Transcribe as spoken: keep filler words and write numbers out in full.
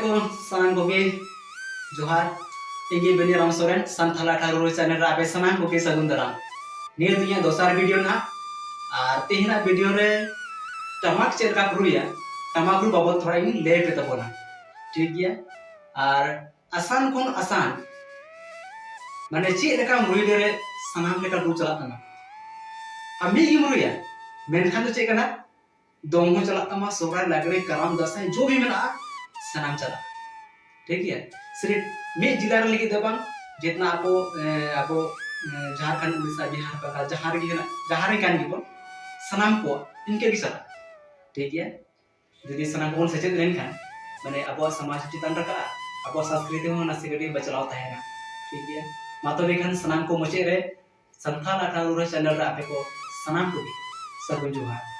ᱠᱚ ᱥᱟᱱᱟᱢ ᱠᱚᱜᱮ ᱡᱚᱦᱟᱨ᱾ ᱤᱧ ᱜᱮ ᱵᱮᱱᱤ ᱨᱟᱢ ᱥᱚᱨᱮᱱ, ᱥᱟᱱᱛᱟᱲ ᱟᱠᱷᱲᱟ ᱨᱩᱨᱩ ᱪᱮᱱᱮᱞ ᱨᱮ ᱟᱯᱮ ᱥᱟᱱᱟᱢ ᱠᱚᱜᱮ ᱥᱟᱹᱜᱩᱱ ᱫᱟᱨᱟᱢ᱾ ᱱᱤᱭᱟᱹ ᱫᱚ ᱤᱧᱟᱹᱜ ᱫᱚᱥᱟᱨ ᱵᱷᱤᱰᱤᱭᱳ ᱱᱟᱦᱟᱜ, ᱟᱨ ᱛᱮᱦᱮᱧᱟᱜ ᱵᱷᱤᱰᱤᱭᱳ ᱨᱮ ᱴᱟᱢᱟᱠ ᱪᱮᱫ ᱞᱮᱠᱟ ᱠᱚ ᱨᱩᱭᱟ, ᱴᱟᱢᱟᱠ ᱨᱩ ᱵᱟᱵᱚᱫ ᱛᱷᱚᱲᱟ ᱤᱧ ᱞᱟᱹᱭ ᱟᱯᱮ ᱛᱟᱵᱚᱱᱟ, ᱴᱷᱤᱠ ᱜᱮᱭᱟ? ᱟᱨ ᱟᱥᱟᱱ ᱠᱷᱚᱱ ᱟᱥᱟᱱ, ᱢᱟᱱᱮ ᱪᱮᱫ ᱞᱮᱠᱟᱢ ᱨᱩᱭ ᱫᱟᱲᱮ, ᱥᱟᱱᱟᱢ ᱞᱮᱠᱟ ᱨᱩ ᱪᱟᱞᱟᱜ ᱛᱟᱢᱟ᱾ ᱟᱢ ᱢᱤᱫ ᱜᱮᱢ ᱨᱩᱭᱟ, ᱢᱮᱱᱠᱷᱟᱱ ᱫᱚ ᱪᱮᱫ ᱠᱟᱱᱟ, ᱫᱚᱝ ᱦᱚᱸ ᱪᱟᱞᱟᱜ ᱛᱟᱢᱟ, ᱥᱚᱦᱨᱟᱭ, ᱞᱟᱜᱽᱲᱮ, ᱠᱟᱨᱟᱢ, ᱫᱟᱸᱥᱟᱭ, ᱡᱚ ᱵᱷᱤ ᱢᱮᱱᱟᱜᱼᱟ, ᱥᱟᱱᱟᱢ ᱪᱟᱞᱟᱜᱼᱟ, ᱴᱷᱤᱠ ᱜᱮᱭᱟ? ᱥᱤᱨᱤᱯ ᱢᱤᱫ ᱡᱮᱞᱟ ᱨᱮ ᱞᱟᱹᱜᱤᱫ ᱫᱚ ᱵᱟᱝ, ᱡᱮᱛᱱᱟ ᱟᱵᱚ, ᱮ, ᱟᱵᱚ, ᱮ, ᱡᱷᱟᱲᱠᱷᱚᱸᱰ, ᱩᱲᱤᱥᱥᱟ, ᱵᱤᱦᱟᱨ, ᱵᱟᱝᱜᱟᱞ, ᱡᱟᱦᱟᱸ ᱨᱮᱜᱮ ᱦᱮᱱᱟᱜ, ᱡᱟᱦᱟᱸ ᱨᱮ ᱠᱟᱱ ᱜᱮᱵᱚᱱ, ᱥᱟᱱᱟᱢ ᱠᱚᱣᱟᱜ ᱤᱱᱠᱟᱹ ᱜᱮ ᱪᱟᱞᱟᱜᱼᱟ, ᱴᱷᱤᱠ ᱜᱮᱭᱟ? ᱡᱩᱫᱤ ᱥᱟᱱᱟᱢ ᱠᱚᱵᱚᱱ ᱥᱮᱪᱮᱫ ᱞᱮᱱᱠᱷᱟᱱ, ᱢᱟᱱᱮ ᱟᱵᱚᱣᱟᱜ ᱥᱚᱢᱟᱡᱽ ᱪᱮᱛᱟᱱ ᱨᱟᱠᱟᱵᱼᱟ, ᱟᱵᱚᱣᱟᱜ ᱥᱚᱝᱥᱠᱨᱤᱛᱤ ᱦᱚᱸ ᱱᱟᱥᱮ ᱠᱟᱹᱴᱤᱡ ᱵᱟᱪᱞᱟᱣ ᱛᱟᱦᱮᱱᱟ, ᱴᱷᱤᱠ ᱜᱮᱭᱟ? ᱢᱟ ᱛᱚᱵᱮ ᱠᱷᱟᱱ ᱥᱟᱱᱟᱢ ᱠᱚ ᱢᱩᱪᱟᱹᱫ ᱨᱮ ᱥᱟᱱᱛᱟᱲ ᱟᱠᱷᱲᱟ ᱨᱩᱨᱩ ᱪᱮᱱᱮᱞ ᱨᱮ ᱟᱯᱮ ᱠᱚ ᱥᱟᱱᱟᱢ ᱠᱚᱜᱮ ᱥᱟᱹᱜᱩᱱ ᱡᱚᱦᱟᱨ᱾